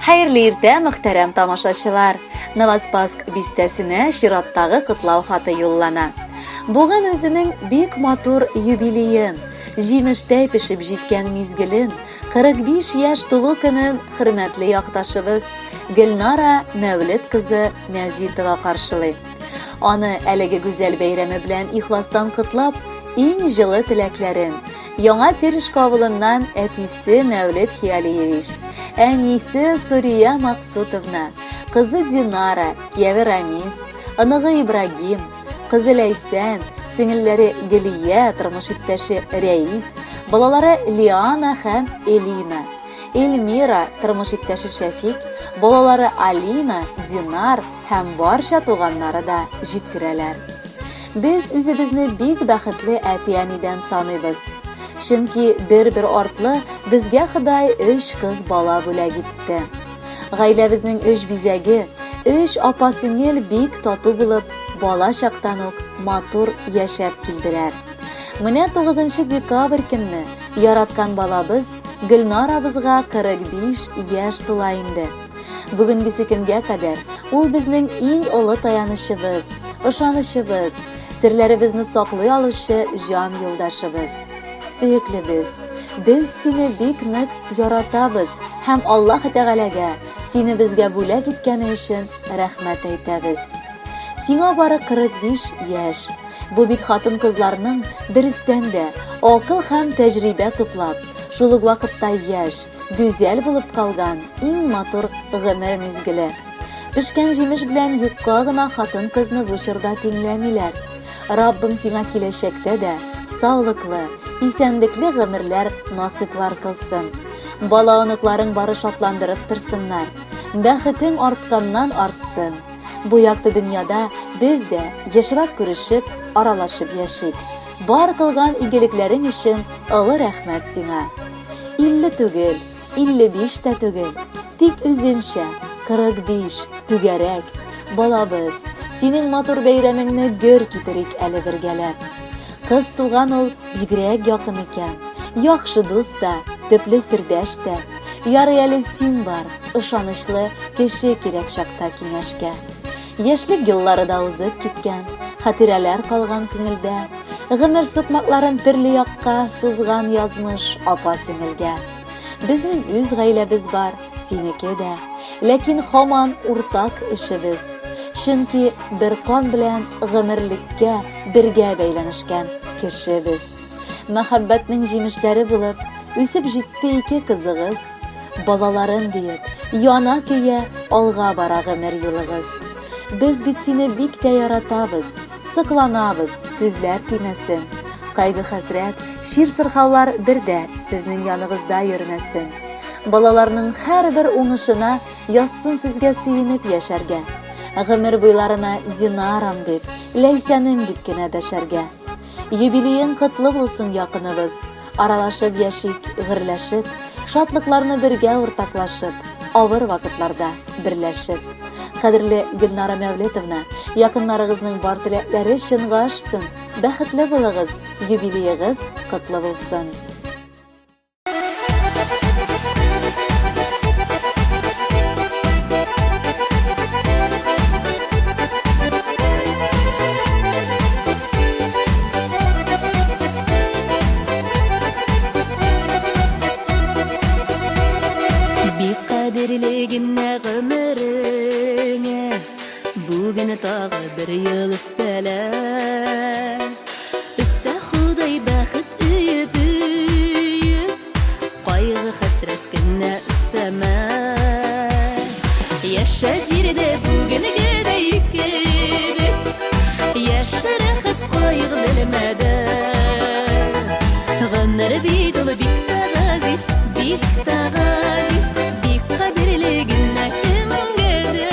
Хәерле иртә, мөхтәрәм тамашачылар! Новоспасск бистәсенә чираттагы котлау хаты юллана. Бүген үзенең бик матур юбилеен, җимештәй пешеп җиткән мизгелен, 45 яшь тулу көнен хөрмәтле якташыбыз Гөлнара Мәүлет кызы Мәзитова каршылый. Аны әлеге гүзәл бәйрәме белән ихластан котлап, иң җылы теләкләрен Яңа Терешка авылыннан әтисе Мәүлет Хиалиевич, әнисе Сурия Максутовна, кызы Динара, кияве Рамис, оныгы Ибрагим, кызы Ләйсән, сеңелләре Гөлия, тормыш иптәше Рәис, балалары Лиана һәм Элина, Эльмира, тормыш иптәше Шәфик, балалары Алина, Динар, Һәм барча туганнары да җиткерәләр. Без үзебезне бик бәхетле әти-әнидән саныйбыз. Чөнки бер-бер артлы безгә Ходай өч кыз бала бүләк итте. Гаиләбезнең өч бизәге, өч апа-сеңел бик тату булып, бала чактан ук матур яшәп килделәр. Менә 9 декабрь көнне яраткан балабыз Гөлнарабызга 45 яшь тула инде. Бүгенгесе көнгә кадәр ул безнең иң олы таянычыбыз, ышанычыбыз, серләребезне саклый алучы җан юлдашыбыз. Сөеклебез, без сине бик нык яратабыз һәм Аллаһ Тәгаләгә сине безгә бүләк иткәне өчен рәхмәт әйтәбез. Сиңа бары 45 яшь. Бу бит хатын-кызларның дөрестән дә акыл һәм тәҗрибә туплап, шул ук вакытта яшь, гүзәл булып калган иң матур гомер мизгеле. Пешкән җимеш белән юкка гына хатын-кызны бу чорда тиңләмиләр. Раббым сиңа киләчәктә дә саулыклы, исәнлекле гомерләр насыйплар кылсын. Бала-оныкларың бары шатландырып торсыннар. Бәхетең артканнан артсын. Бу якты дөньяда без дә ешрак күрешеп, аралашып яшик. Бар кылган игелекләрең өчен олы рәхмәт сиңа. 50 түгел, 55 тә түгел, тик үзенчә 45, түгәрәк. Балабыз, синең матур бәйрәмеңне гөр китерик әле бергәләп. Кыз туган ул бигрәк якын икән. Яхшы дус та, төпле сердәш тә. Ярый әле син бар, ышанычлы кеше кирәк чакта киңәшкә. Яшьлек еллары да узып киткән, хатирәләр калган күңелдә. Гомер сукмакларын төрле якка сузган язмыш апа-сеңелгә. Безнең үз гаиләбез бар, синеке дә. Ләкин һаман уртак эшебез. Чөнки бер кан белән гомерлеккә бергә бәйләнешкән кеше без. Мәхәббәтнең җимешләре булып, үсеп җитте ике кызыгыз. Балаларым диеп, яна көя алга бара гомер юлыгыз. Без бит сине бик тә яратабыз, сокланабыз, күзләр тимәсен. Кайгы-хәсрәт, чир-сырхаулар бер дә сезнең яныгызда йөрмәсен. Балаларның һәрбер уңышына язсын сезгә сөенеп яшәргә. Гомер буйларына Динарам дип, Ләйсәнем дип кенә дәшәргә. Юбилеең котлы булсын, якыныбыз! Аралашып яшик, гөрләшеп, шатлыкларны бергә уртаклашып, авыр вакытларда берләшеп. Кадерле Гөлнара Мәүлетовна, якыннарыгызның бар теләкләре чынга ашсын, бәхетле булыгыз, юбилеегыз котлы булсын! Бик кадерле генә гомереңә Бүген тагы бер ел өстәлә. Өстә Ходай бәхет Өеп-өеп, кайгы-хәсрәт кенә өстәмә. Яшә җирдә бүгенгедәй кебек, Яшә рәхәт кайгы белмәдән. Гомер бит ул бик тә газиз, бик тә газиз, Бик кадерле генә кемгә дә.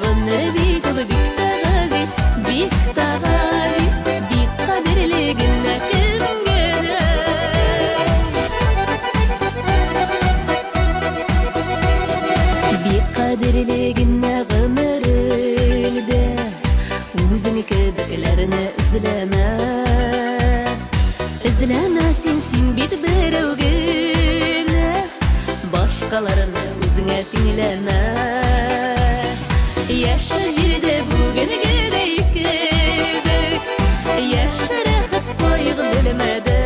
Гомер бит ул бик тә газиз, бик тә газиз, Бик кадерле генә кемгә дә. Бик кадерле генә гомерең дә, Үзең кебекләрне эзләмә. Эзләмә син, син бит берәү генә, Башкаларны. Үзеңә тиңләмә. Яшә җирдә бүгенгедәй кебек, Яшә рәхәт кайгы белмәдә.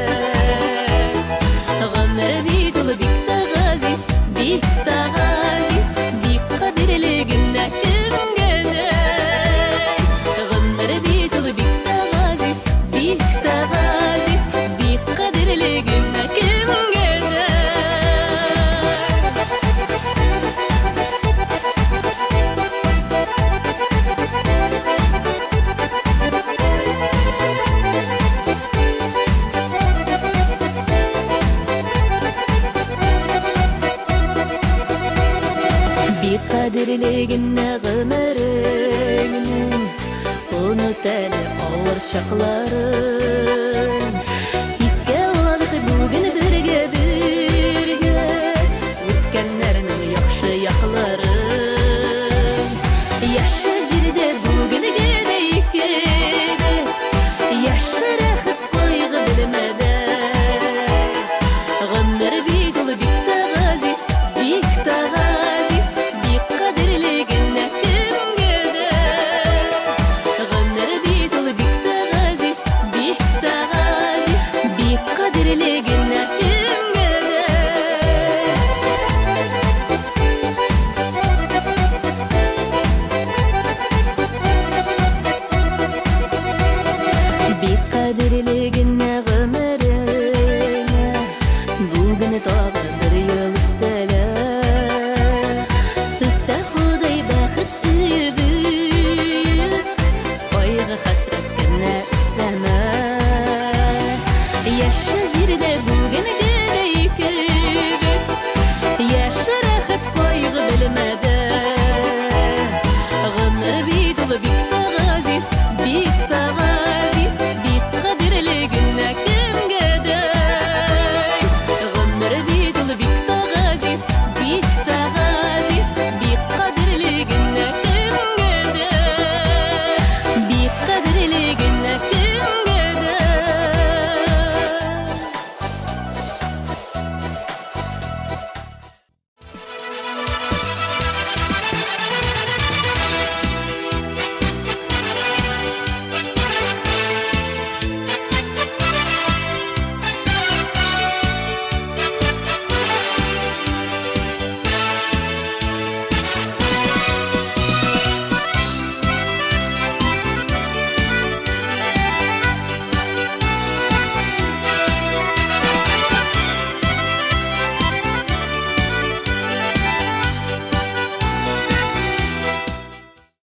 Гомер бит ул бик тә газиз, бик тә газиз, Бик кадерле генә кемгә дә. Гомер бит ул бик тә газиз, бик тә газиз, Бик кадерле генә кемгә дә. Бик кадерле генә гомереңнең, Оныт әле авыр чакларын.